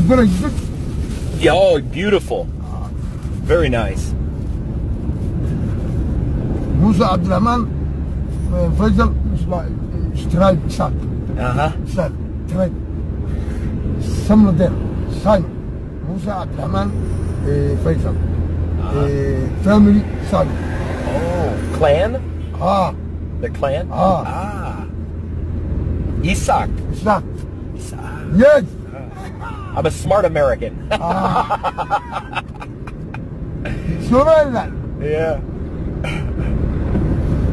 Berbera is good. Yeah, oh, beautiful. Very nice. Musa Abdurrahman Faisal is tribe Isaac. Isaac tribe. Samladen Simon. Musa Abdurrahman Faisal. Family Simon. Oh, clan? Ah, The clan? Ah. Ah. Isak. Isaac. Isak. Yes. I'm a smart American. Ah. Somaliland. Yeah.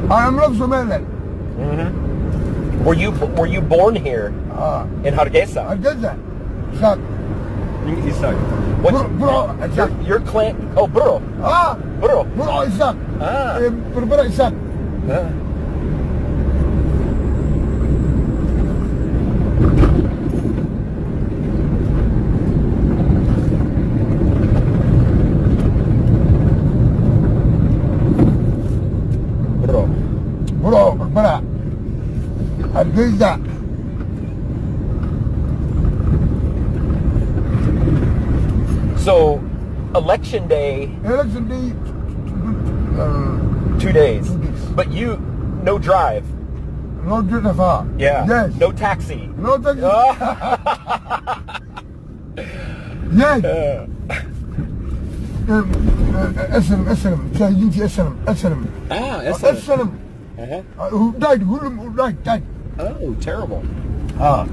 I am love Somaliland. Were you born here Ah, in Hargeisa? Hargeisa. Isaac. Isak. What's Burco Isaac. your clan? Oh, Burco. Ah, Burco. Burco Isaac. Ah. Berbera Isaac. Ah. Burco. Burco, Berbera. Hargeisa. So, election day, Election day. 2 days. 2 days. But you, no drive. No driver. Yeah. Yes. No taxi. No taxi. Ah. Yes. SNM, SNM, mujaahidiintii SNM, SNM. Ah, SNM. Who died, who died, died. Oh, terrible. Ah.